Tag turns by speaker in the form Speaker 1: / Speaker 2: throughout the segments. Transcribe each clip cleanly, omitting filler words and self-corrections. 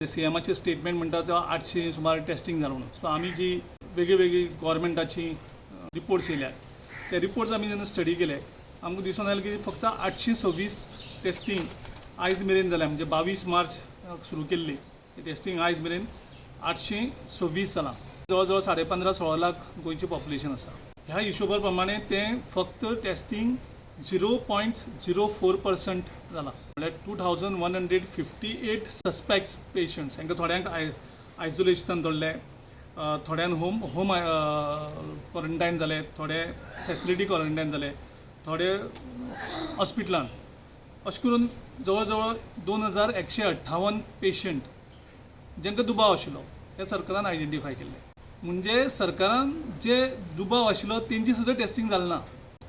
Speaker 1: सीएमाचे statement म्हणटा तो 800 सुमार टेस्टिंग जालां म्हणून. सो आमी जी वेगळी वेगळी गव्हर्मेंटाची रिपोर्ट्स येयल्यात, ते रिपोर्ट्स आमी जेन्ना स्टडी केले, आमकां दिसून आयलें की फक्त 826 टेस्टिंग आयज मेरेन जाल्या. म्हणजे 22 मार्च सुरू केल्ली ती टेस्टिंग आयज मेरेन 826 जालां. जवळ जवळ 15.5-16 लाख गोंयची पॉप्युलेशन आसा. ह्या हिशोबा प्रमाणे तें फक्त टेस्टिंग 0.04% जालां, म्हळ्यार 2158 suspect patients. हांकां थोड्यांक आयसोलेशनान दवरले, थोड्यांक होम होम क्वॉरंटायन जाले, थोडे फॅसिलिटी क्वॉरंटायन जाले, थोडे हॉस्पिटलान. अशें करून जवळ जवळ 2158 पेशंट जांकां दुबाव आशिल्लो हे सरकारान आयडेंटिफाय केल्ले. म्हणजे सरकारान जे दुबाव आशिल्लो तेंची सुद्दां टेस्टिंग जालें ना.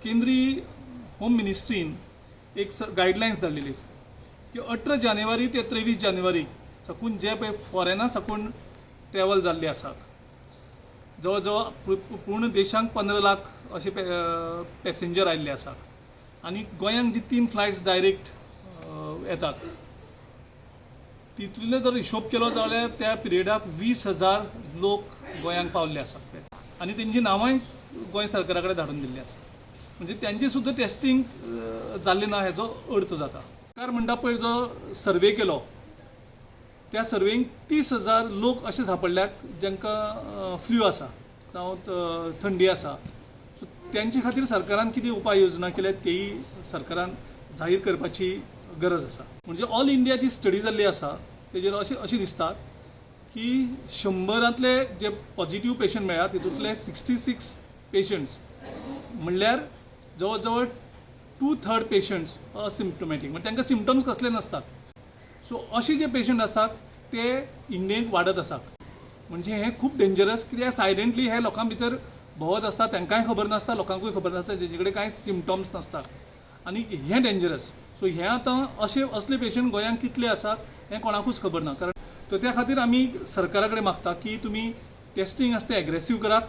Speaker 1: केंद्रीय होम मिनिस्ट्रीन एक गायडलायन्स धाडलेली की 18 जानेवारी ते 23 जानेवारी साकून जे पळय फॉरेना साकून ट्रॅवल जाल्ले आसात, जवळ जवळ पूर्ण देशांक 15 लाख अशे पॅसेंजर आयिल्ले आसात आनी गोंयांक जी 3 फ्लायट्स डायरेक्ट येतात, तितूंतले जर हिशोब केलो जाल्यार त्या पिरियडाक 20,000 लोक गोंयांक पावल्ले आसात आनी तेंची नांवांय गोंय सरकारा कडेन धाडून दिल्ली आसा. म्हणजे तेंची सुद्दां टेस्टिंग जाल्लें ना हेजो अर्थ जाता. सरकार म्हणटा पयर जो सर्वे केलो त्या सर्वेंक 30,000 लोक अशे सापडल्यात जांकां फ्लू आसा जावं थंडी आसा. सो तेंचे खातीर सरकारान कितें उपाय योजना केल्या तेय सरकारान जाहीर करपाची गरज आसा. म्हणजे ऑल इंडिया जी स्टडी जाल्ली आसा तेजेर अशें अशें दिसता की 100रांतले जे पॉझिटीव पेशंट मेळ्ळा तितूंतले 66 पेशंट्स, म्हणल्यार जवळ जवळ 2/3 पेशंट्स असिम्टोमॅटीक, म्हणजे तांकां सिमटम्स कसले नासतात. सो अशे जे पेशंट आसात ते इंडियेंत वाडत आसात. म्हणजे हें खूब डेंजरस, कित्याक सायलेंटली हे लोकां भितर भोंवत आसता, तांकांय खबर नासता, लोकांकूय खबर नासता, जेंचे कडेन कांय सिमटम्स नासता आनी हें डेंजरस. सो हें आतां अशे असले पेशंट गोंयांत कितले आसात हें कोणाकूच खबर ना. कारण तर त्या खातीर आमी सरकारा कडेन मागता की तुमी टेस्टिंग आसा तें एग्रेसीव करात.